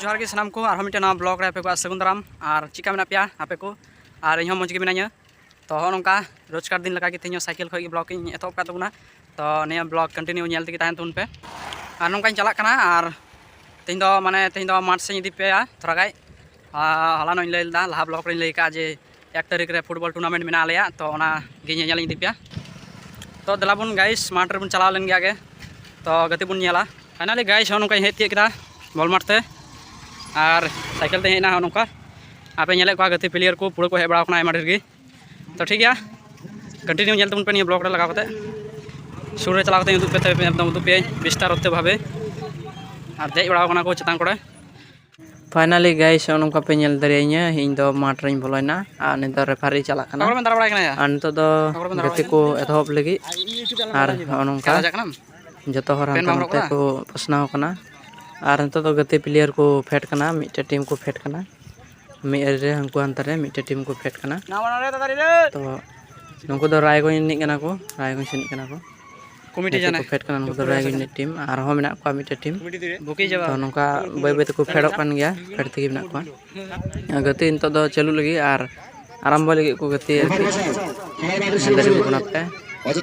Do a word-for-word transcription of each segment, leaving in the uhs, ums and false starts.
ᱡᱚᱦᱟᱨ ᱜᱮ ᱥᱟᱱᱟᱢ ᱠᱚ, ᱟᱨᱦᱚᱸ ᱢᱤᱫᱴᱮᱱ ᱱᱟᱣᱟ ᱵᱞᱚᱜ ᱨᱮ ᱟᱯᱮ ᱠᱚᱣᱟᱜ ᱥᱟᱹᱜᱩᱱ ᱫᱟᱨᱟᱢ᱾ ᱟᱨ ᱪᱮᱫᱠᱟ ᱢᱮᱱᱟᱜ ᱯᱮᱭᱟ ᱟᱯᱮ ᱠᱚ? ᱟᱨ ᱤᱧᱦᱚᱸ ᱢᱚᱡᱽ ᱜᱮ ᱢᱤᱱᱟᱹᱧᱟ᱾ ᱛᱚ ᱦᱚᱸᱜᱼᱚ ᱱᱚᱝᱠᱟ ᱨᱳᱡᱽᱜᱟᱨ ᱫᱤᱱ ᱞᱮᱠᱟ ᱜᱮ ᱛᱮᱦᱮᱧ ᱦᱚᱸ ᱥᱟᱭᱠᱮᱞ ᱠᱷᱚᱱ ᱜᱮ ᱵᱞᱚᱜ ᱤᱧ ᱮᱛᱚᱦᱚᱵ ᱠᱟᱜ ᱛᱟᱵᱚᱱᱟ᱾ ᱛᱚ ᱱᱤᱭᱟᱹ ᱵᱞᱚᱜ ᱠᱚᱱᱴᱤᱱᱤᱭᱩ ᱧᱮᱞ ᱛᱮᱜᱮ ᱛᱟᱦᱮᱱ ᱛᱟᱵᱚᱱ ᱯᱮ᱾ ᱟᱨ ᱱᱚᱝᱠᱟᱧ ᱪᱟᱞᱟᱜ ᱠᱟᱱᱟ᱾ ᱟᱨ ᱛᱮᱦᱮᱧ ᱫᱚ ᱢᱟᱱᱮ ᱛᱮᱦᱮᱧ ᱫᱚ ᱢᱟᱴᱷ ᱥᱮᱫ ᱤᱧ ᱤᱫᱤ ᱯᱮᱭᱟ ᱛᱷᱚᱲᱟ ᱜᱟᱱ᱾ ᱟᱨ ᱦᱚᱞᱟ ᱱᱚᱜ ᱤᱧ ᱞᱟᱹᱭ ᱞᱮᱫᱟ, ᱞᱟᱦᱟ ᱵᱞᱚᱜ ᱨᱮᱧ ᱞᱟᱹᱭ ᱠᱟᱜᱼᱟ ᱡᱮ ᱮᱠ ᱛᱟᱹᱨᱤᱠᱷ ᱨᱮ ᱯᱷᱩᱴᱵᱚᱞ ᱴᱩᱨᱱᱟᱢᱮᱱᱴ ᱢᱮᱱᱟᱜ ᱟᱞᱮᱭᱟᱜ, ᱛᱚ ᱚᱱᱟ ᱜᱮ ᱧᱮᱧᱮᱞ ᱤᱧ ᱤᱫᱤ ᱯᱮᱭᱟ᱾ ᱛᱚ ᱫᱮᱞᱟ ᱵᱚᱱ ᱜᱟᱭᱤᱥ, ᱢᱟᱴᱷ ᱨᱮᱵᱚᱱ ᱪᱟᱞᱟᱣ ᱞᱮᱱ ᱜᱮ ᱟᱜᱮ, ᱛᱚ ᱜᱟᱛᱮ ᱵᱚᱱ ᱧᱮᱞᱟ᱾ ᱯᱷᱟᱭᱱᱟᱞᱤ ᱜᱟᱭᱤᱥ, ᱦᱚᱸᱜᱼᱚ ᱱᱚᱝᱠᱟᱧ ᱦᱮᱡ ᱛᱤᱭᱳᱜ ᱠᱮᱫᱟ ᱵᱚᱞ ᱢᱟᱴᱷ ᱛᱮ, ᱟᱨ ᱥᱟᱭᱠᱮᱞ ᱛᱮᱧ ᱦᱮᱡ ᱮᱱᱟ᱾ ᱦᱚᱸᱜᱼᱚ ᱱᱚᱝᱠᱟ ᱟᱯᱮ ᱧᱮᱞᱮᱫ ᱠᱚᱣᱟ ᱜᱟᱛᱮ ᱯᱞᱮᱭᱟᱨ ᱠᱚ ᱯᱩᱨᱟᱹ ᱠᱚ ᱦᱮᱡ ᱵᱟᱲᱟᱣ ᱠᱟᱱᱟ ᱟᱭᱢᱟ ᱰᱷᱮᱨ ᱜᱮ᱾ ᱛᱚ ᱴᱷᱤᱠ ᱜᱮᱭᱟ, ᱠᱚᱱᱴᱤᱱᱤᱭᱩ ᱧᱮᱞ ᱛᱟᱵᱚᱱ ᱯᱮ ᱱᱤᱭᱟᱹ ᱵᱞᱚᱜ ᱨᱮ ᱞᱟᱜᱟᱣ ᱠᱟᱛᱮ᱾ ᱥᱩᱨ ᱨᱮ ᱪᱟᱞᱟᱣ ᱠᱟᱛᱮ ᱩᱫᱩᱜ ᱯᱮ, ᱛᱚᱵᱮ ᱮᱠᱫᱚᱢ ᱩᱫᱩᱜ ᱯᱮᱭᱟᱹᱧ ᱵᱤᱥᱛᱟᱨᱚᱛᱮ ᱵᱷᱟᱵᱮ᱾ ᱟᱨ ᱫᱮᱡ ᱵᱟᱲᱟᱣ ᱠᱟᱱᱟ ᱠᱚ ᱪᱮᱛᱟᱱ ᱠᱚᱨᱮ᱾ ᱯᱷᱟᱭᱱᱟᱞᱤ ᱜᱟᱭᱤᱥ, ᱱᱚᱜᱼᱚ ᱱᱚᱝᱠᱟ ᱯᱮ ᱧᱮᱞ ᱫᱟᱲᱮᱭᱟᱹᱧᱟ, ᱤᱧ ᱫᱚ ᱢᱟᱴᱷ ᱨᱮᱧ ᱵᱚᱞᱚᱭᱮᱱᱟ ᱟᱨ ᱱᱤᱛ ᱫᱚ ᱨᱮᱯᱷᱟᱨᱤ ᱪᱟᱞᱟᱜ ᱠᱟᱱᱟ᱾ ᱚᱠᱟ ᱠᱚᱨᱮ ᱵᱮᱱ ᱫᱟᱬᱟ ᱵᱟᱲᱟᱭ ᱠᱟᱱᱟ ᱭᱟ? ᱟᱨ ᱱᱤᱛᱚᱜ ᱫᱚ ᱚᱠᱟ ᱠᱚᱨᱮ ᱵᱮᱱ ᱫᱟᱬᱟ ᱜᱟᱛᱮ ᱵᱟᱲᱟᱭ ᱠᱚ ᱠᱟᱱᱟ? ᱮᱛᱚᱦᱚᱵ ᱞᱟᱹᱜᱤᱫ᱾ ᱟᱨ ᱱᱚᱜᱼᱚ ᱱᱚᱝᱠᱟ ᱠᱷᱮᱞᱟ ᱪᱟᱜ ᱠᱟᱱᱟᱢ? ᱡᱚᱛᱚ ᱦᱚᱲ ᱯᱮᱱ ᱦᱟᱱᱛᱮ ᱵᱟᱢ ᱦᱚᱨᱚᱜ ᱱᱟᱛᱮ ᱠᱟᱫᱟ? ᱠᱚ ᱯᱟᱥᱱᱟᱣ ᱠᱟᱱᱟ᱾ ᱟᱨ ᱱᱤᱛᱚᱜ ᱫᱚ ᱜᱟᱛᱮ ᱯᱞᱮᱭᱟᱨ ᱠᱚ ᱯᱷᱮᱰ ᱠᱟᱱᱟ, ᱢᱤᱫᱴᱮᱱ ᱴᱤᱢ ᱠᱚ ᱯᱷᱮᱰ ᱠᱟᱱᱟ, ᱢᱤᱫ ᱟᱲᱮ ᱨᱮ ᱦᱟᱱᱠᱩ ᱦᱟᱱᱛᱮ ᱨᱮ ᱢᱤᱫᱴᱮᱱ ᱴᱤᱢ ᱠᱚ ᱯᱷᱮᱰ ᱠᱟᱱᱟ᱾ ᱛᱚ ᱱᱩᱠᱩ ᱫᱚ ᱨᱟᱭᱜᱚᱸᱡᱽ ᱨᱤᱱᱤᱡ ᱠᱟᱱᱟ ᱠᱚ, ᱨᱟᱭᱜᱚᱸᱡᱽ ᱨᱤᱱᱤᱡ ᱠᱟᱱᱟ ᱠᱚ᱾ ᱠᱚᱢᱤᱴᱤ ᱜᱟᱛᱮ ᱡᱟᱱᱮ᱾ ᱠᱚ ᱯᱷᱮᱰ ᱠᱟᱱᱟ, ᱱᱩᱠᱩ ᱫᱚ ᱨᱟᱭᱜᱚᱸᱡᱽ ᱨᱤᱱᱤᱡ ᱴᱤᱢ᱾ ᱟᱨᱦᱚᱸ ᱢᱮᱱᱟᱜ ᱠᱚᱣᱟ ᱢᱤᱫᱴᱮᱱ ᱴᱤᱢ᱾ ᱵᱩᱠᱤ ᱪᱟᱵᱟ᱾ ᱛᱚ ᱱᱚᱝᱠᱟ ᱵᱟᱹᱭ ᱵᱟᱹᱭ ᱛᱮᱠᱚ ᱯᱷᱮᱰᱚᱜ ᱠᱟᱱ ᱜᱮᱭᱟ, ᱯᱷᱮᱰ ᱛᱮᱜᱮ ᱢᱮᱱᱟᱜ ᱠᱚᱣᱟ᱾ ᱜᱟᱛᱮ ᱱᱤᱛᱚᱜ ᱫᱚ ᱪᱟᱹᱞᱩᱜ ᱞᱟᱹᱜᱤᱫ ᱟᱨ ᱟᱨᱟᱢᱵᱚᱭ ᱞᱟᱹᱜᱤᱫ ᱠᱚ ᱜᱟᱛᱮ ᱟᱨᱠᱤ᱾ ᱧᱮᱞ ᱫᱟᱲᱮᱭᱟᱠᱚ ᱠᱟᱱᱟ ᱯᱮ,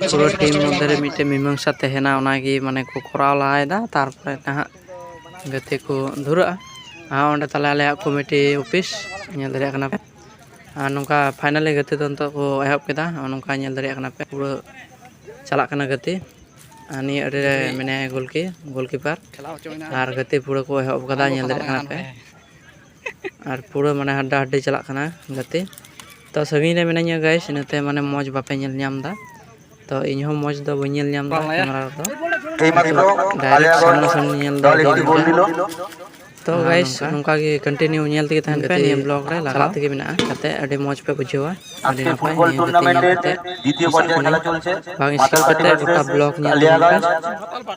ᱯᱩᱨᱟᱹ ᱴᱤᱢ ᱢᱚᱫᱽᱫᱷᱮ ᱨᱮ ᱢᱤᱫᱴᱮᱱ ᱢᱤᱢᱟᱝᱥᱟ ᱛᱟᱦᱮᱱᱟ, ᱚᱱᱟᱜᱮ ᱢᱟᱱᱮ ᱠᱚ ᱠᱚᱨᱟᱣ ᱞᱟᱦᱟᱭᱮᱫᱟ, ᱛᱟᱨᱯᱚᱨᱮ ᱱᱟᱦᱟᱜ ᱜᱟᱛᱮ ᱠᱚ ᱫᱷᱩᱨᱟᱹᱜᱼᱟ᱾ ᱟᱨ ᱚᱸᱰᱮ ᱛᱟᱞᱮ ᱟᱞᱮᱭᱟᱜ ᱠᱚᱢᱤᱴᱤ ᱚᱯᱷᱤᱥ ᱧᱮᱞ ᱫᱟᱲᱮᱭᱟᱜ ᱠᱟᱱᱟ ᱯᱮ᱾ ᱟᱨ ᱱᱚᱝᱠᱟ ᱯᱷᱟᱭᱱᱟᱞᱤ ᱜᱟᱛᱮ ᱫᱚ ᱱᱤᱛᱚᱜ ᱠᱚ ᱮᱦᱚᱵ ᱠᱮᱫᱟ, ᱱᱚᱜᱼᱚ ᱱᱚᱝᱠᱟ ᱧᱮᱞ ᱫᱟᱲᱮᱭᱟᱜ ᱠᱟᱱᱟ ᱯᱮ, ᱯᱩᱨᱟᱹ ᱪᱟᱞᱟᱜ ᱠᱟᱱᱟ ᱜᱟᱛᱮ᱾ ᱟᱨ ᱱᱤᱭᱟᱹ ᱟᱹᱰᱤ ᱨᱮ ᱢᱮᱱᱟᱭᱟ ᱜᱳᱞᱠᱤ, ᱜᱳᱞᱠᱤᱯᱟᱨ᱾ ᱟᱨ ᱜᱟᱛᱮ ᱯᱩᱨᱟᱹ ᱠᱚ ᱮᱦᱚᱵ ᱠᱟᱫᱟ, ᱧᱮᱞ ᱫᱟᱲᱮᱭᱟᱜ ᱠᱟᱱᱟ ᱯᱮ᱾ ᱟᱨ ᱯᱩᱨᱟᱹ ᱢᱟᱱᱮ ᱦᱟᱰᱰᱟ ᱦᱟᱰᱰᱤ ᱪᱟᱞᱟᱜ ᱠᱟᱱᱟ ᱜᱟᱛᱮ᱾ ᱛᱚ ᱥᱟᱺᱜᱤᱧ ᱨᱮ ᱢᱮᱱᱟᱹᱧᱟ ᱜᱟᱭᱤᱥ, ᱤᱱᱟᱹᱛᱮ ᱢᱟᱱᱮ ᱢᱚᱡᱽ ᱵᱟᱯᱮ ᱧᱮᱞ ᱧᱟᱢ ᱮᱫᱟ᱾ ᱛᱚ ᱤᱧ ᱦᱚᱸ ᱢᱚᱡᱽ ᱫᱚ ᱵᱟᱹᱧ ᱧᱮᱞ ᱧᱟᱢ ᱮᱫᱟ ᱠᱮᱢᱮᱨᱟ ᱨᱮᱫᱚ᱾ ᱛᱮᱦᱮᱧ ᱢᱟ ᱛᱚ ᱫᱤᱱ ᱦᱤᱞᱳᱜ ᱰᱟᱭᱨᱮᱠᱴ ᱟᱞᱮᱭᱟᱜ ᱫᱚ ᱥᱟᱢᱱᱟ ᱥᱟᱢᱱᱤ ᱧᱮᱞ ᱫᱚ ᱫᱟᱲᱮ ᱟᱹᱰᱤ ᱤᱫᱤ ᱢᱚᱡᱽ ᱵᱚᱞ ᱢᱮᱱᱟᱜᱼᱟ᱾ ᱠᱷᱮᱞᱳᱰ᱾ ᱛᱚ ᱟᱨ ᱜᱟᱭᱤᱥ, ᱱᱚᱝᱠᱟ ᱱᱚᱝᱠᱟ ᱜᱮ ᱠᱚᱱᱴᱤᱱᱤᱭᱩ ᱧᱮᱞ ᱛᱮᱜᱮ ᱛᱟᱦᱮᱱ ᱯᱮ ᱜᱟᱛᱮ ᱱᱤᱭᱟᱹ ᱵᱞᱚᱜ ᱨᱮ, ᱪᱟᱞᱟᱜ ᱞᱟᱜᱟᱣ ᱛᱮᱜᱮ ᱢᱮᱱᱟᱜᱼᱟ᱾ ᱠᱟᱛᱮ ᱟᱹᱰᱤ ᱢᱚᱡᱽ ᱯᱮ ᱵᱩᱡᱷᱟᱹᱣᱟ, ᱟᱹᱰᱤ ᱟᱡᱠᱮ ᱱᱟᱯᱟᱭ ᱯᱷᱩᱴᱵᱚᱞ ᱱᱤᱭᱟᱹ ᱜᱟᱛᱮ ᱴᱩᱨᱱᱟᱢᱮᱱᱴ ᱧᱮᱞ ᱨᱮ ᱠᱟᱛᱮ᱾ ᱫᱤᱛᱤᱭᱚ ᱯᱚᱨᱡᱟᱭ ᱠᱷᱮᱞᱟ ᱪᱚᱞᱪᱮ ᱵᱟᱝ ᱥᱠᱤᱯ ᱢᱟᱛᱟᱨ ᱠᱟᱛᱮ ᱠᱟᱹᱴᱤᱡ ᱜᱚᱴᱟ ᱵᱞᱚᱜ ᱧᱮᱞ ᱟᱞᱮᱭᱟ ᱛᱟᱵᱚᱱ ᱯᱮ᱾ ᱜᱟᱭᱤᱥ᱾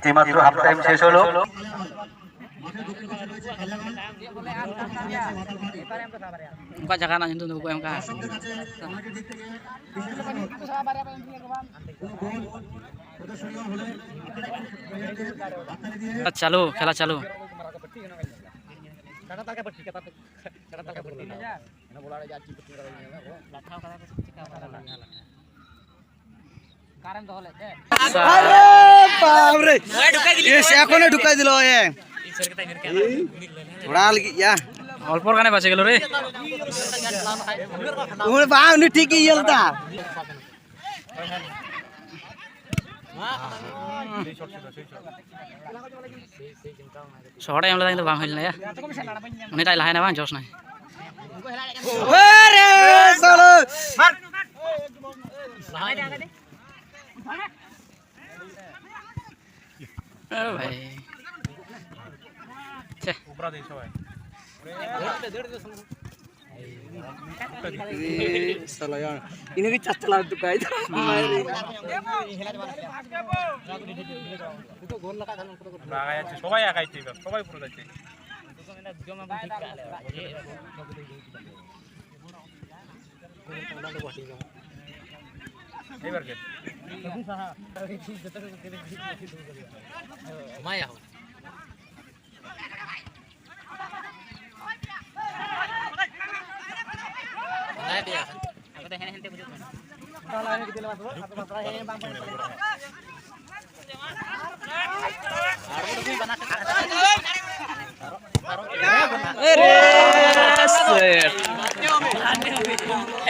এইমাত্ৰ হাফ টাইম শেষ হলো। ᱩᱱᱠᱩᱣᱟᱜ ᱡᱟᱭᱜᱟ ᱨᱮᱱᱟᱜ ᱧᱩᱛᱩᱢ ᱫᱚ ᱵᱟᱠᱚ ᱮᱢ ᱠᱟᱜᱼᱟ᱾ ᱪᱟᱹᱞᱩ, ᱠᱷᱮᱞᱟ ᱪᱟᱹᱞᱩ᱾ ᱚᱠᱟᱨᱮᱢ ᱫᱚᱦᱚ ᱞᱮᱫ ᱛᱮ? ᱟᱨᱮ ᱵᱟᱯ ᱨᱮ! ᱮ, ᱥᱮ ᱮᱠᱷᱚᱱᱮ ᱰᱷᱩᱠᱟᱭ ᱫᱤᱞ ᱮ᱾ ᱛᱷᱚᱲᱟ ᱞᱟᱹᱜᱤᱫ ᱭᱟ᱾ ᱚᱞᱯᱚ ᱜᱟᱱᱮ ᱵᱟᱪᱮ ᱜᱮᱞ ᱨᱮ᱾ ᱩᱱᱤ ᱵᱟᱝ, ᱩᱱᱤ ᱴᱷᱤᱠ ᱜᱮ ᱤᱭᱟᱹ ᱞᱮᱫᱟ᱾ ᱥᱚᱦᱚᱴ ᱮ ᱮᱢ ᱞᱮᱫᱟ, ᱠᱤᱱᱛᱩ ᱵᱟᱝ ᱦᱩᱭ ᱞᱮᱱᱟ ᱭᱟ᱾ ᱩᱱᱤᱴᱟᱜ ᱞᱟᱦᱟᱭᱮᱱᱟ ᱵᱟᱝ, ᱡᱚᱥ ᱱᱟᱭ᱾ ᱟᱨᱮ ᱥᱟᱞᱟ! ᱳ ᱵᱷᱟᱭ᱾ ᱪᱮ᱾ ᱮ, ᱥᱟᱞᱟ ᱭᱟᱨ, ᱤᱱᱟᱹ ᱜᱮ ᱪᱟᱪᱞᱟᱣ ᱫᱩᱠᱟᱭ ᱫᱚ᱾ ᱵᱟᱝ, ᱥᱚᱵᱟᱭ ᱟᱜᱟᱭ ᱛᱮ, ᱥᱚᱵᱟᱭ ᱯᱩᱨᱟᱹ ᱜᱟᱪᱷᱤ᱾ ᱮᱵᱟᱨ ᱜᱮ᱾ ᱮᱢᱟᱭᱟ ᱦᱚᱸ᱾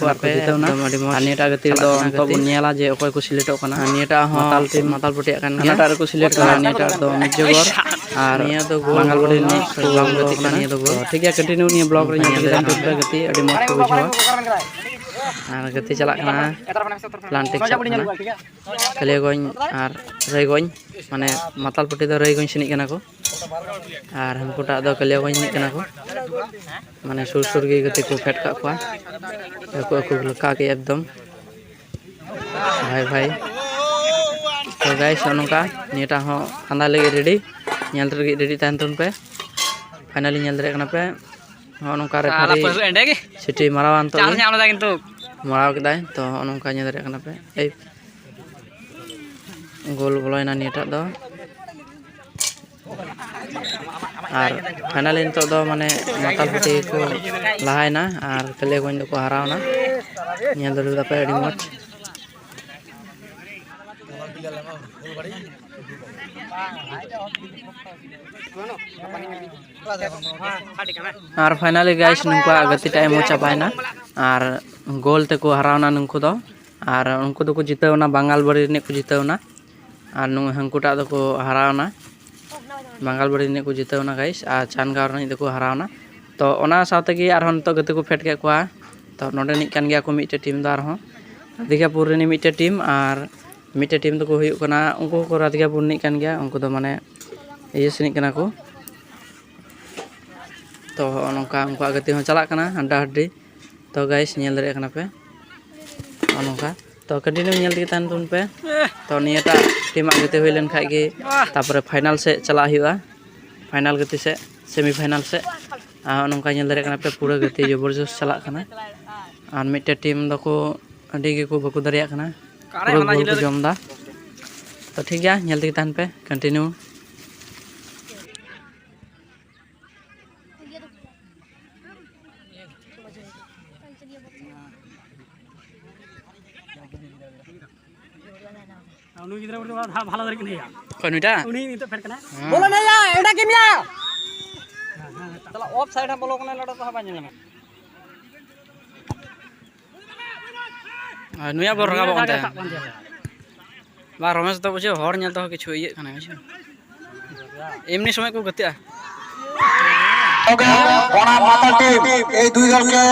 ᱠᱚ ᱟᱨ ᱠᱚ ᱡᱤᱛᱟᱹᱣ ᱮᱱᱟ᱾ ᱟᱨ ᱱᱤᱭᱟᱹᱴᱟᱜ ᱜᱟᱛᱮ ᱨᱮᱫᱚ ᱱᱤᱛᱚᱜ ᱵᱚᱱ ᱧᱮᱞᱟ ᱡᱮ ᱚᱠᱚᱭ ᱠᱚ ᱥᱤᱞᱮᱠᱴᱚᱜ ᱠᱟᱱᱟ᱾ ᱟᱨ ᱱᱤᱭᱟᱹᱴᱟᱜ ᱦᱚᱸ ᱢᱟᱛᱟᱞ ᱴᱤᱢ ᱢᱟᱛᱟᱞ ᱯᱟᱹᱴᱤᱭᱟᱜ ᱠᱟᱱ ᱜᱮᱭᱟ᱾ ᱦᱟᱱᱟᱴᱟᱜ ᱨᱮᱠᱚ ᱥᱤᱞᱮᱠᱴ ᱠᱟᱱᱟ, ᱱᱤᱭᱟᱹᱴᱟᱜ ᱫᱚ ᱢᱤᱫ ᱡᱚᱜᱚᱨ ᱟᱨ ᱱᱤᱭᱟᱹ ᱫᱚ ᱜᱳᱞ ᱵᱟᱝᱜᱟᱞ ᱯᱟᱹᱴᱤ ᱨᱤᱱᱤᱡ ᱵᱟᱝ ᱵᱚᱞᱚ ᱠᱟᱱᱟ, ᱱᱤᱭᱟᱹ ᱫᱚ ᱜᱳᱞ᱾ ᱴᱷᱤᱠ ᱜᱮᱭᱟ, ᱠᱚᱱᱴᱤᱱᱤᱭᱩ ᱱᱤᱭᱟᱹ ᱵᱞᱚᱜ ᱨᱮ ᱧᱮᱞ ᱤᱫᱤ ᱞᱮᱠᱷᱟᱱ ᱯᱮ ᱜᱟᱛᱮ ᱟᱹᱰᱤ ᱢᱚᱡᱽ ᱠᱚ ᱵᱩᱡᱷᱟᱹᱣᱟ᱾ ᱟᱨ ᱜᱟᱛᱮ ᱪᱟᱞᱟᱜ ᱠᱟᱱᱟ, ᱯᱞᱟᱱᱴᱤᱠ ᱪᱟᱞᱟᱜ ᱠᱟᱱᱟ᱾ ᱠᱟᱞᱤᱭᱟᱜᱚᱸᱡᱽ ᱟᱨ ᱨᱟᱭᱜᱚᱸᱡᱽ, ᱢᱟᱱᱮ ᱢᱟᱛᱟᱞ ᱯᱟᱹᱴᱤ ᱫᱚ ᱨᱟᱭᱜᱚᱸᱡᱽ ᱥᱮᱱᱤᱡ ᱠᱟᱱᱟ ᱠᱚ᱾ ᱟᱨ ᱦᱟᱹᱱᱠᱩᱴᱟᱜ ᱫᱚ ᱠᱟᱞᱤᱭᱟᱜᱚᱸᱡᱽ ᱨᱤᱱᱤᱡ ᱠᱟᱱᱟ ᱠᱚ, ᱢᱟᱱᱮ ᱥᱩᱨ ᱥᱩᱨ ᱜᱮ ᱜᱟᱛᱮ ᱠᱚ ᱯᱷᱮᱰ ᱠᱟᱜ ᱠᱚᱣᱟ, ᱟᱠᱚ ᱟᱠᱚ ᱞᱮᱠᱟ ᱜᱮ ᱮᱠᱫᱚᱢ᱾ ᱦᱳᱭ ᱵᱷᱟᱭ, ᱛᱚ ᱜᱟᱭᱥ, ᱱᱚᱜᱼᱚ ᱱᱚᱝᱠᱟ ᱱᱤᱭᱟᱹᱴᱟᱜ ᱦᱚᱸ ᱯᱷᱟᱸᱫᱟ ᱞᱟᱹᱜᱤᱫ ᱨᱮᱰᱤ, ᱧᱮᱞ ᱞᱟᱹᱜᱤᱫ ᱨᱮᱰᱤ ᱛᱟᱦᱮᱱ ᱛᱟᱵᱚᱱ ᱯᱮ᱾ ᱯᱷᱟᱭᱱᱟᱞᱤ ᱧᱮᱞ ᱫᱟᱲᱮᱭᱟᱜ ᱠᱟᱱᱟ ᱯᱮ, ᱱᱚᱜᱼᱚ ᱱᱚᱝᱠᱟ ᱨᱮᱯᱷᱟᱨᱤ ᱥᱤᱴᱤ ᱢᱟᱨᱟᱣᱟᱱ ᱛᱚ ᱢᱟᱨᱟᱣ ᱠᱮᱫᱟᱭ᱾ ᱛᱚ ᱱᱚᱜᱼᱚ ᱱᱚᱝᱠᱟ ᱧᱮᱞ ᱫᱟᱲᱮᱭᱟᱜ ᱠᱟᱱᱟ ᱯᱮ, ᱮᱭ ᱜᱳᱞ ᱵᱚᱞᱚᱭᱮᱱᱟ ᱱᱤᱭᱟᱹᱴᱟᱜ ᱫᱚ᱾ ᱟᱨ ᱯᱷᱟᱭᱱᱟᱞᱤ ᱱᱤᱛᱚᱜ ᱫᱚ ᱢᱟᱱᱮ ᱢᱟᱛᱟᱞ ᱯᱩᱴᱷᱤ ᱠᱚ ᱞᱟᱦᱟᱭᱮᱱᱟ ᱟᱨ ᱠᱟᱞᱤᱭᱟᱜᱚᱸᱡᱽ ᱫᱚᱠᱚ ᱦᱟᱨᱟᱣᱱᱟ᱾ ᱧᱮᱞ ᱫᱟᱲᱮ ᱠᱟᱫᱟ ᱯᱮ ᱟᱹᱰᱤ ᱢᱚᱡᱽ᱾ ᱟᱨ ᱯᱷᱟᱭᱱᱟᱞᱤ ᱜᱟᱭᱥ, ᱱᱩᱠᱩᱣᱟᱜ ᱜᱟᱛᱮ ᱴᱟᱜ ᱮᱢ ᱪᱟᱵᱟᱭᱮᱱᱟ ᱟᱨ ᱜᱳᱞ ᱛᱮᱠᱚ ᱦᱟᱨᱟᱣᱱᱟ ᱱᱩᱠᱩ ᱫᱚ᱾ ᱟᱨ ᱩᱱᱠᱩ ᱫᱚᱠᱚ ᱡᱤᱛᱟᱹᱣ ᱮᱱᱟ, ᱵᱟᱝᱜᱟᱞ ᱵᱟᱲᱤ ᱨᱤᱱᱤᱡ ᱠᱚ ᱡᱤᱛᱟᱹᱣ ᱮᱱᱟ᱾ ᱟᱨ ᱱᱩᱭ ᱦᱟᱹᱱᱠᱩᱴᱟᱜ ᱫᱚᱠᱚ ᱦᱟᱨᱟᱣᱱᱟ, ᱵᱟᱝᱜᱟᱞ ᱵᱟᱲᱤ ᱨᱤᱱᱤᱡ ᱠᱚ ᱡᱤᱛᱟᱹᱣ ᱮᱱᱟ ᱜᱟᱭᱥ, ᱟᱨ ᱪᱟᱱᱜᱟᱸᱣ ᱨᱤᱱᱤᱡ ᱫᱚᱠᱚ ᱦᱟᱨᱟᱣᱱᱟ᱾ ᱛᱚ ᱚᱱᱟ ᱥᱟᱶ ᱛᱮᱜᱮ ᱟᱨᱦᱚᱸ ᱱᱤᱛᱚᱜ ᱜᱟᱛᱮ ᱠᱚ ᱯᱷᱮᱰ ᱠᱮᱫ ᱠᱚᱣᱟ᱾ ᱛᱚ ᱱᱚᱰᱮ ᱨᱤᱱᱤᱡ ᱠᱟᱱ ᱜᱮᱭᱟ ᱠᱚ ᱢᱤᱫᱴᱮᱡ ᱴᱤᱢ ᱫᱚ, ᱟᱨᱦᱚᱸ ᱨᱟᱫᱷᱤᱠᱟᱯᱩᱨ ᱨᱤᱱᱤᱡ ᱢᱤᱫᱴᱮᱡ ᱴᱤᱢ ᱟᱨ ᱢᱤᱫᱴᱮᱡ ᱴᱤᱢ ᱫᱚᱠᱚ ᱦᱩᱭᱩᱜ ᱠᱟᱱᱟ, ᱩᱱᱠᱩ ᱦᱚᱸᱠᱚ ᱨᱟᱫᱷᱤᱠᱟᱯᱩᱨ ᱨᱤᱱᱤᱡ ᱠᱟᱱ ᱜᱮᱭᱟ, ᱩᱱᱠᱩ ᱫᱚ ᱢᱟᱱᱮ ᱤᱭᱟᱹ ᱥᱮᱱᱤᱡ ᱠᱟᱱᱟ ᱠᱚ᱾ ᱛᱚ ᱦᱚᱸᱜᱼᱚ ᱱᱚᱝᱠᱟ ᱩᱱᱠᱩᱣᱟᱜ ᱜᱟᱛᱮ ᱦᱚᱸ ᱪᱟᱞᱟᱜ ᱠᱟᱱᱟ ᱦᱟᱰᱰᱟ ᱦᱟᱰᱰᱤ᱾ ᱛᱚ ᱜᱟᱭᱥ, ᱧᱮᱞ ᱫᱟᱲᱮᱭᱟᱜ ᱠᱟᱱᱟ ᱯᱮ ᱱᱚᱜᱼᱚ ᱱᱚᱝᱠᱟ᱾ ᱛᱚ ᱠᱚᱱᱴᱤᱱᱤᱭᱩ ᱧᱮᱞ ᱛᱮᱜᱮ ᱛᱟᱦᱮᱱ ᱛᱟᱵᱚᱱ ᱯᱮ᱾ ᱛᱚ ᱱᱤᱭᱟᱹᱴᱟᱜ ᱴᱤᱢᱟᱜ ᱜᱟᱛᱮ ᱦᱩᱭ ᱞᱮᱱ ᱠᱷᱟᱡ ᱜᱮ ᱛᱟᱯᱚᱨᱮ ᱯᱷᱟᱭᱱᱟᱞ ᱥᱮᱫ ᱪᱟᱞᱟᱜ ᱦᱩᱭᱩᱜᱼᱟ᱾ ᱯᱷᱟᱭᱱᱟᱞ ᱜᱟᱛᱮ ᱥᱮᱫ, ᱥᱮᱢᱤ ᱯᱷᱟᱭᱱᱟᱞ ᱥᱮᱫ᱾ ᱟᱨ ᱱᱚᱜᱼᱚ ᱱᱚᱝᱠᱟ ᱧᱮᱞ ᱫᱟᱲᱮᱭᱟᱜ ᱠᱟᱱᱟ ᱯᱮ, ᱯᱩᱨᱟᱹ ᱜᱟᱛᱮ ᱡᱚᱵᱚᱨᱡᱚᱥ ᱪᱟᱞᱟᱜ ᱠᱟᱱᱟ᱾ ᱟᱨ ᱢᱤᱫᱴᱮᱡ ᱴᱤᱢ ᱫᱚᱠᱚ ᱟᱹᱰᱤ ᱜᱮᱠᱚ ᱵᱟᱠᱚ ᱫᱟᱲᱮᱭᱟᱜ ᱠᱟᱱᱟ, ᱯᱩᱨᱟᱹ ᱜᱳᱞ ᱠᱚ ᱡᱚᱢ ᱮᱫᱟ᱾ ᱛᱚ ᱴᱷᱤᱠ ᱜᱮᱭᱟ, ᱧᱮᱞ ᱛᱮᱜᱮ ᱛᱟᱦᱮᱱ ᱯᱮ ᱠᱚᱱᱴᱤᱱᱤᱭᱩ᱾ ᱩᱱᱤ ᱜᱤᱫᱽᱨᱟᱹ ᱩᱱᱤ ᱫᱚ ᱵᱷᱟ-, ᱵᱷᱟᱞᱚ ᱫᱟᱲᱮ ᱠᱟᱱᱟᱭᱟ᱾ ᱚᱠᱚᱭ ᱱᱩᱭᱴᱟᱜ? ᱩᱱᱤ ᱱᱤᱛᱚᱜ ᱯᱷᱮᱰ ᱠᱟᱱᱟᱭ᱾ ᱦᱮᱸ᱾ ᱵᱚᱞᱚ ᱱᱟᱭᱟ, ᱮᱸᱰᱟ ᱜᱮᱢ ᱭᱟ᱾ ᱛᱟᱦᱞᱮ ᱚᱯᱷ ᱥᱟᱭᱤᱰ ᱦᱟᱸᱜ ᱵᱚᱞᱚ ᱠᱟᱱᱟᱭ, ᱱᱚᱰᱮ ᱫᱚ ᱦᱟᱸᱜ ᱵᱟᱭ ᱧᱮᱞ ᱧᱟᱢᱟ᱾ ᱟᱨ ᱱᱩᱭᱟᱜ ᱵᱚᱞ ᱨᱟᱠᱟᱵᱚᱜ ᱠᱟᱱ ᱛᱟᱭᱟ᱾ ᱥᱟᱵ ᱠᱟᱱ ᱛᱟᱭᱟ᱾ ᱵᱟ, ᱨᱚᱢᱮᱥ ᱫᱚ ᱵᱩᱡᱷᱟᱹᱣ, ᱦᱚᱲ ᱧᱮᱞ ᱛᱮᱦᱚᱸ ᱠᱤᱪᱷᱩ ᱤᱭᱟᱹᱜ ᱠᱟᱱᱟ, ᱵᱩᱡᱷᱟᱹᱣ᱾ ᱮᱢᱱᱤ ᱥᱚᱢᱚᱭ ᱠᱚ ᱜᱟᱛᱮᱜᱼᱟ᱾ ᱚᱱᱟ ᱢᱟᱛᱟᱞ ᱴᱤᱢ ᱮᱭ ᱫᱩᱭ ᱫᱚᱞ ᱠᱮ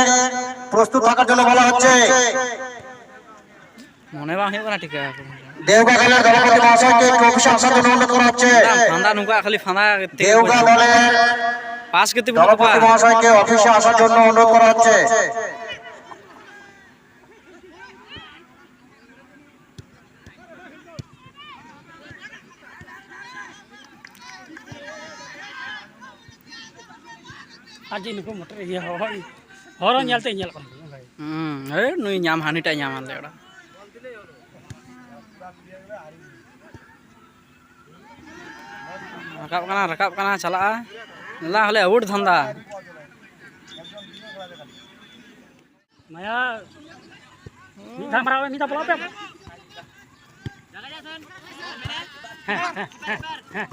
ᱯᱨᱚᱥᱛᱩᱛ থাকার জন্য বলা হচ্ছে। ᱢᱚᱱᱮ ᱵᱟᱝ ᱦᱩᱭᱩᱜ ᱠᱟᱱᱟ ᱴᱷᱤᱠᱟ᱾ দেওগাঁ দলের দলপতি মহাশয়কে একটু অফিসে আসার জন্য অনুরোধ করা হচ্ছে। ফান্দা নুকা খালি ফান্দা। দেওগাঁ দলের পাস করতে বলে তো পাস। মহাশয়কে অফিসে আসার জন্য অনুরোধ করা হচ্ছে। ᱟᱨ ᱡᱮ ᱱᱩᱠᱩ ᱢᱚᱴᱚᱨ ᱤᱭᱟᱹ ᱦᱚᱲ, ᱦᱚᱲ ᱦᱚᱸ ᱧᱮᱞᱛᱮ ᱧᱮᱞ ᱠᱚᱣᱟ ᱵᱷᱟᱹᱭ᱾ ᱦᱩᱸ, ᱦᱮ, ᱱᱩᱭ ᱧᱟᱢ ᱦᱟᱹᱱᱤᱴᱟᱜ ᱧᱟᱢ ᱟᱞᱮ ᱚᱲᱟᱜ᱾ ᱨᱟᱠᱟᱵ ᱠᱟᱱᱟ, ᱨᱟᱠᱟᱵ ᱠᱟᱱᱟ, ᱪᱟᱞᱟᱜᱼᱟ᱾ ᱞᱟ ᱦᱚᱞᱮ ᱟᱣᱩᱴ ᱫᱷᱟᱱᱫᱟ᱾ ᱢᱟᱭᱟ, ᱢᱤᱫ ᱫᱷᱟᱣ ᱢᱟᱨᱟᱣ ᱢᱮ, ᱢᱤᱫ ᱫᱷᱟᱣ ᱵᱚᱞᱚ ᱯᱮ᱾ ᱦᱮᱸ, ᱦᱮᱸ, ᱦᱮᱸ, ᱦᱮᱸ᱾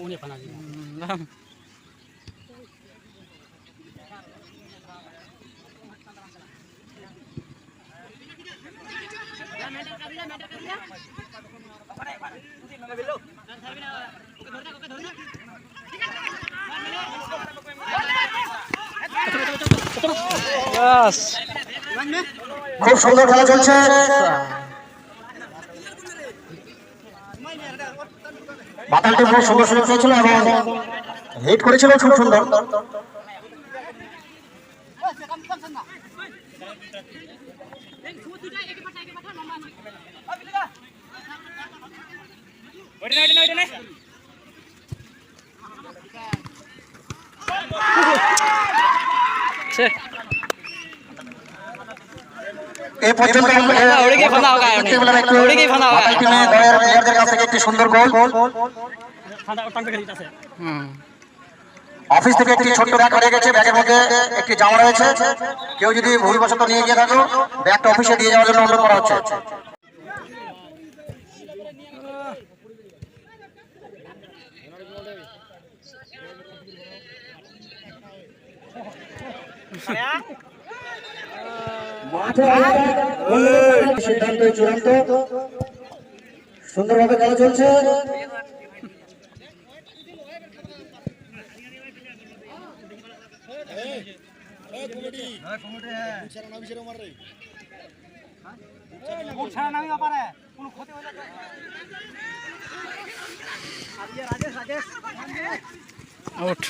ᱩᱱᱤ ᱯᱷᱟᱱᱟ ᱜᱮ᱾ ᱵᱟᱝ᱾ ব্যাস। খুব সুন্দর খেলা চলছে। মাতাল টিম খুব সুন্দর সুযোগ পেয়েছিল এবং হিট করেছিল খুব সুন্দর। ᱥᱮ᱾ এ পর্যন্ত আমরা ᱚᱸᱰᱮ ᱜᱮ ᱯᱷᱟᱸᱫᱟ ᱟᱠᱟᱫ ᱩᱱᱤ᱾ ᱚᱸᱰᱮ ᱜᱮ ᱯᱷᱟᱸᱫᱟ ᱟᱠᱟᱫ᱾ ᱢᱟᱛᱟᱞ টিমে দলের প্লেয়ারদের কাছ থেকে একটি সুন্দর গোল। হুম। অফিস থেকে একটি ছোট্ট ব্যাগ হারিয়ে গেছে, ব্যাগের মধ্যে একটি জামা রয়েছে। কেউ যদি ভুলবশত নিয়ে গিয়ে থাকো, ব্যাগটা অফিসে দিয়ে যাওয়ার জন্য অনুরোধ করা হচ্ছে। মাঠে সিদ্ধান্ত চূড়ান্ত। সুন্দরভাবে খেলা চলছে। ছাড়া নামি ব্যাপারে কোনো ক্ষতি হইলে তো। আর ইয়ে রাজেশ, রাজেশ। আউট।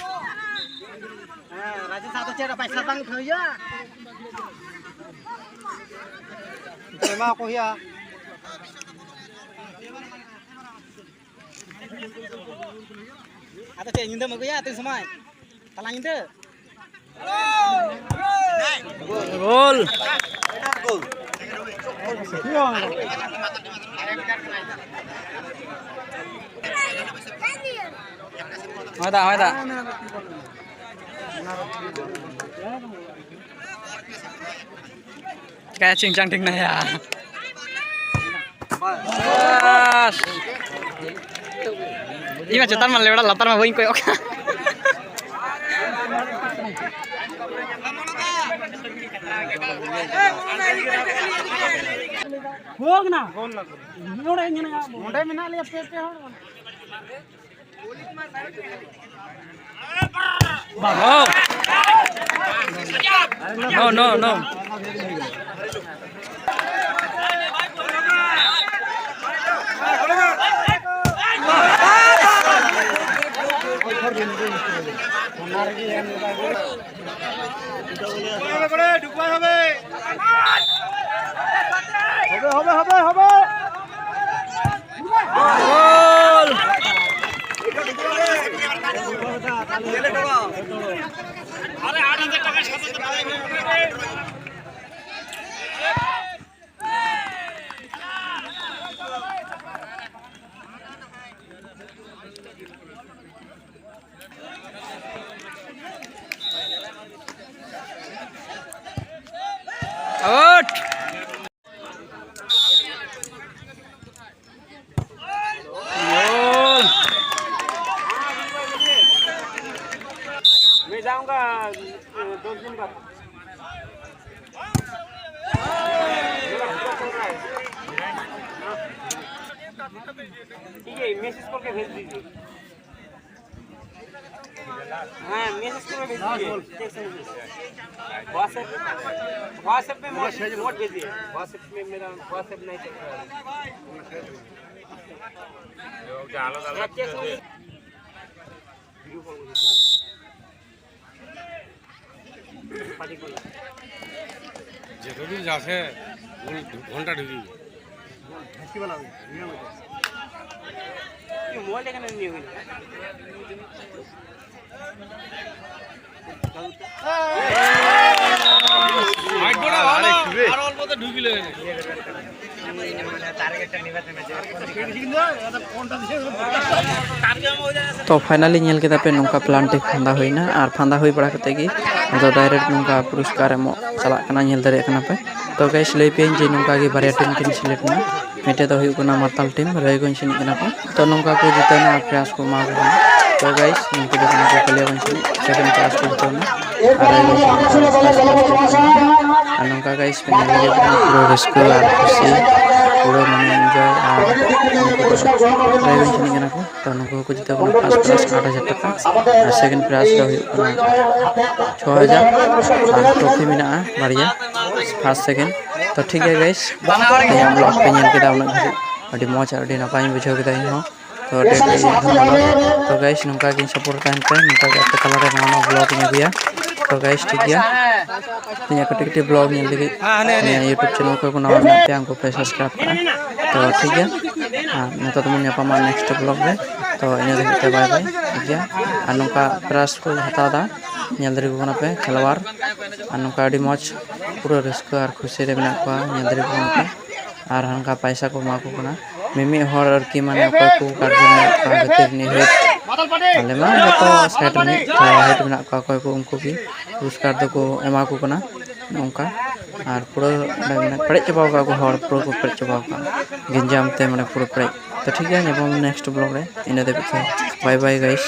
ᱦᱮᱸ, ᱨᱟᱡᱮᱥ ᱟᱫᱚ ᱪᱮᱫ ᱯᱟᱭᱥᱟ ᱵᱟᱝ ᱩᱴᱷᱟᱹᱣ ᱦᱩᱭᱩᱜᱼᱟ? ᱮᱢᱟ ᱠᱚ ᱦᱩᱭᱩᱜᱼᱟ᱾ ᱟᱫᱚ ᱪᱮᱫ ᱧᱤᱫᱟᱹᱢ ᱟᱹᱜᱩᱭᱟ ᱛᱤᱱ ᱥᱚᱢᱚᱭ? ᱛᱟᱞᱟ ᱧᱤᱫᱟᱹ? ᱜᱳᱞ᱾ ᱦᱚᱭ ᱫᱟᱜ, ᱦᱚᱭ ᱫᱟᱜ᱾ ᱪᱤᱠᱟᱭᱟ ᱪᱤᱝᱪᱟᱝ ᱴᱷᱤᱠ ᱱᱟᱭᱟ᱾ ᱵᱟᱥ᱾ ᱤᱧ ᱢᱟ ᱪᱮᱛᱟᱱ ᱢᱟ ᱞᱮᱣᱲᱟ, ᱞᱟᱛᱟᱨ ᱢᱟ ᱵᱟᱹᱧ ᱠᱚᱭᱚᱜ ᱠᱟᱱ᱾ ᱦᱳᱜᱽ ᱱᱟ᱾ ᱱᱚᱰᱮ ᱧᱮᱞ ᱧᱟᱢ᱾ ᱱᱚᱰᱮ ᱢᱮᱱᱟᱜ ᱞᱮᱭᱟ ᱯᱮ, ᱯᱮ ᱦᱚᱲ᱾ No. No, no, no. ঢুকুৱাই হবে। হবে, হবে, হবে, হবে। গোল! আউট! গোল! मैं जाऊंगा, अ, दस दिन बाद। मेरा पूरा चल रहा है। ठीक है, मैसेज करके भेज दीजिए। हाँ, मैसेज करो, भेज दीजिए, टेक्स्ट मैसेज। WhatsApp, WhatsApp में मत, मत भेजिए। WhatsApp में मेरा WhatsApp नहीं चल रहा है। हाँ, टेक्स्ट मैसेज। যতদূর যাচ্ছে, ওই দু ঘন্টা ঢুকি। মোবাইল এখানে নিয়ে হইল। আরেকটু রে। আর অল্পতে ঢুকিল। ᱛᱚ ᱯᱷᱟᱭᱱᱟᱞᱤ ᱧᱮᱞ ᱠᱮᱫᱟ ᱯᱮ, ᱱᱚᱝᱠᱟ ᱯᱞᱟᱱᱴᱤᱠ ᱯᱷᱟᱸᱫᱟ ᱦᱩᱭᱱᱟ, ᱟᱨ ᱯᱷᱟᱸᱫᱟ ᱦᱩᱭ ᱵᱟᱲᱟ ᱠᱟᱛᱮ ᱜᱮ ᱟᱫᱚ ᱰᱟᱭᱨᱮᱠᱴ ᱱᱚᱝᱠᱟ ᱯᱩᱨᱚᱥᱠᱟᱨ ᱮᱢᱚᱜ ᱪᱟᱞᱟᱜ ᱠᱟᱱᱟ, ᱧᱮᱞ ᱫᱟᱲᱮᱭᱟᱜ ᱠᱟᱱᱟ ᱯᱮ᱾ ᱛᱚ ᱜᱟᱭᱥ, ᱞᱟᱹᱭ ᱯᱮᱭᱟᱹᱧ ᱡᱮ ᱱᱚᱝᱠᱟ ᱜᱮ ᱵᱟᱨᱭᱟ ᱴᱤᱢ ᱠᱤᱱ ᱥᱤᱞᱮᱠᱴ ᱮᱱᱟ᱾ ᱢᱤᱫᱴᱮᱡ ᱫᱚ ᱦᱩᱭᱩᱜ ᱠᱟᱱᱟ ᱢᱟᱛᱟᱞ ᱴᱤᱢ, ᱨᱟᱭᱜᱚᱸᱡᱽ ᱥᱮᱱᱤᱡ ᱠᱟᱱᱟ ᱠᱚ᱾ ᱛᱚ ᱱᱚᱝᱠᱟ ᱠᱚ ᱡᱤᱛᱟᱹᱣ ᱮᱱᱟ ᱟᱨ ᱯᱨᱟᱭᱤᱡᱽ ᱠᱚ ᱮᱢᱟ ᱠᱚ ᱠᱟᱱᱟ᱾ ᱛᱚ ᱜᱟᱭᱥ, ᱱᱩᱠᱩ ᱫᱚ ᱠᱟᱱᱟ ᱠᱚ ᱠᱟᱞᱤᱭᱟᱜᱚᱸᱡᱽ ᱥᱮᱱᱤᱡ, ᱥᱮᱠᱮᱱᱰ ᱯᱨᱟᱭᱤᱡᱽ ᱠᱚ ᱡᱤᱛᱟᱹᱣ ᱮᱱᱟ᱾ ᱟᱨ ᱨᱟᱭᱜᱚᱸᱡᱽ ᱥᱮᱱᱤᱡ ᱫᱚ ᱯᱷᱟᱥᱴ ᱯᱨᱟᱭᱤᱡᱽ ᱠᱚ ᱡᱤᱛᱟᱹᱣ ᱮᱱᱟ᱾ ᱟᱨ ᱱᱚᱝᱠᱟ ᱜᱟᱭᱥ, ᱯᱮ ᱧᱮᱞ ᱫᱟᱲᱮᱭᱟᱜ ᱠᱟᱱᱟ, ᱯᱩᱨᱟᱹ ᱨᱟᱹᱥᱠᱟᱹ ᱟᱨ ᱠᱷᱩᱥᱤ, ᱯᱩᱨᱟᱹ ᱢᱟᱱᱮ ᱤᱱᱡᱚᱭ ᱟᱨ ᱱᱩᱠᱩ ᱫᱚ ᱨᱟᱭᱜᱚᱸᱡᱽ ᱥᱮᱱᱤᱡ ᱠᱟᱱᱟ ᱠᱚ᱾ ᱛᱚ ᱱᱩᱠᱩ ᱦᱚᱸᱠᱚ ᱡᱤᱛᱟᱹᱣ ᱠᱟᱱᱟ᱾ ᱯᱷᱟᱥᱴ ᱯᱨᱟᱭᱤᱡᱽ ᱟᱴ ᱦᱟᱡᱟᱨ ᱴᱟᱠᱟ ᱟᱨ ᱥᱮᱠᱮᱱᱰ ᱯᱨᱟᱭᱤᱡᱽ ᱫᱚ ᱦᱩᱭᱩᱜ ᱠᱟᱱᱟ ᱪᱷᱚ ᱦᱟᱡᱟᱨ ᱟᱨ ᱴᱨᱚᱯᱷᱤ ᱢᱮᱱᱟᱜᱼᱟ ᱵᱟᱨᱭᱟ᱾ First second. ᱛᱚ ᱴᱷᱤᱠ ᱜᱮᱭᱟ ᱜᱟᱭᱥ, ᱛᱮᱦᱮᱧᱟᱜ ᱵᱞᱚᱜ ᱯᱮ ᱧᱮᱞ ᱠᱮᱫᱟ, ᱩᱱᱟᱹᱜ ᱜᱷᱟᱹᱲᱤᱡ ᱟᱹᱰᱤ ᱢᱚᱡᱽ ᱟᱨ ᱟᱹᱰᱤ ᱱᱟᱯᱟᱭᱤᱧ ᱵᱩᱡᱷᱟᱹᱣ ᱠᱮᱫᱟ ᱤᱧ ᱦᱚᱸ᱾ ᱛᱚ ᱟᱹᱰᱤ ᱟᱹᱰᱤ ᱫᱷᱚᱱᱭᱚᱵᱟᱫ᱾ ᱛᱚ ᱜᱟᱭᱥ, ᱱᱚᱝᱠᱟ ᱜᱮ ᱥᱟᱯᱳᱨᱴ ᱛᱟᱦᱮᱱ ᱯᱮ, ᱱᱚᱝᱠᱟ ᱜᱮ ᱟᱯᱮ ᱛᱟᱞᱟᱨᱮ ᱱᱟᱣᱟ ᱱᱟᱣᱟ ᱵᱞᱚᱜ ᱤᱧ ᱟᱹᱜᱩᱭᱟ᱾ ᱛᱚ ᱜᱟᱭᱥ, ᱴᱷᱤᱠ ᱜᱮᱭᱟ, ᱤᱧᱟᱹᱜ ᱠᱟᱹᱴᱤᱡ ᱠᱟᱹᱴᱤᱡ ᱵᱞᱚᱜ ᱧᱮᱞ ᱞᱟᱹᱜᱤᱫ ᱱᱤᱭᱟᱹ YouTube ᱪᱮᱱᱮᱞ ᱠᱚ ᱱᱟᱣᱟ ᱢᱮᱱᱟᱜ ᱯᱮᱭᱟ, ᱩᱱᱠᱩ ᱯᱮ ᱥᱟᱵᱥᱠᱨᱟᱭᱤᱵ ᱠᱟᱜᱼᱟ᱾ ᱛᱚ ᱴᱷᱤᱠ ᱜᱮᱭᱟ, ᱟᱨ ᱱᱤᱛᱚᱜ ᱫᱚᱵᱚᱱ ᱧᱟᱯᱟᱢᱟ ᱱᱮᱠᱥᱴ ᱵᱞᱚᱜ ᱨᱮ᱾ ᱛᱚ ᱤᱱᱟᱹ ᱫᱷᱟᱹᱵᱤᱡ ᱛᱮ ᱵᱟᱭ ᱵᱟᱭ, ᱴᱷᱤᱠ ᱜᱮᱭᱟ᱾ ᱟᱨ ᱱᱚᱝᱠᱟ ᱯᱨᱟᱭᱤᱡᱽ ᱠᱚ ᱦᱟᱛᱟᱣ ᱮᱫᱟ, ᱧᱮᱞ ᱫᱟᱲᱮ ᱠᱚ ᱠᱟᱱᱟ ᱯᱮ ᱠᱷᱮᱞᱣᱟᱲ, ᱟᱨ ᱱᱚᱝᱠᱟ ᱟᱹᱰᱤ ᱢᱚᱡᱽ ᱯᱩᱨᱟᱹ ᱨᱟᱹᱥᱠᱟᱹ ᱟᱨ ᱠᱷᱩᱥᱤ ᱨᱮ ᱢᱮᱱᱟᱜ ᱠᱚᱣᱟ, ᱧᱮᱞ ᱫᱟᱲᱮ ᱠᱚ ᱠᱟᱱᱟ ᱯᱮ᱾ ᱟᱨ ᱦᱟᱱᱠᱟ ᱯᱟᱭᱥᱟ ᱠᱚ ᱮᱢᱟ ᱠᱚ ᱠᱟᱱᱟ᱾ ᱢᱤᱢᱤᱫ ᱦᱚᱲ ᱟᱨᱠᱤ, ᱢᱟᱱᱮ, ᱚᱠᱚᱭ ᱠᱚ ᱜᱟᱨᱡᱮᱱ ᱢᱮᱱᱟᱜ ᱠᱚᱣᱟ, ᱜᱟᱛᱮ ᱨᱤᱱᱤᱡ ᱦᱮᱰ, ᱟᱞᱮ ᱢᱟ ᱡᱚᱛᱚ ᱥᱟᱭᱤᱰ ᱨᱤᱱᱤᱡ ᱦᱮᱰ ᱢᱮᱱᱟᱜ ᱠᱚᱣᱟ, ᱚᱠᱚᱭ ᱠᱚ, ᱩᱱᱠᱩ ᱜᱮ ᱯᱩᱨᱚᱥᱠᱟᱨ ᱫᱚᱠᱚ ᱮᱢᱟ ᱠᱚ ᱠᱟᱱᱟ᱾ ᱱᱚᱝᱠᱟ ᱟᱨ ᱯᱩᱨᱟᱹ ᱚᱸᱰᱮ, ᱢᱟᱱᱮ, ᱯᱮᱨᱮᱡ ᱪᱟᱵᱟᱣ ᱠᱟᱜᱼᱟ ᱠᱚ, ᱦᱚᱲ ᱯᱩᱨᱟᱹ ᱠᱚ ᱯᱮᱨᱮᱡ ᱪᱟᱵᱟᱣ ᱠᱟᱜᱼᱟ, ᱜᱮᱧᱡᱟᱢ ᱛᱮ, ᱢᱟᱱᱮ, ᱯᱩᱨᱟᱹ ᱯᱮᱨᱮᱡ᱾ ᱛᱚ ᱴᱷᱤᱠ ᱜᱮᱭᱟ, ᱧᱟᱯᱟᱢ ᱱᱮᱠᱥᱴ ᱵᱞᱚᱜ ᱨᱮ᱾ ᱤᱱᱟᱹ ᱫᱷᱟᱹᱵᱤᱡ ᱛᱮ ᱵᱟᱭ ᱵᱟᱭ ᱜᱟᱭᱥ᱾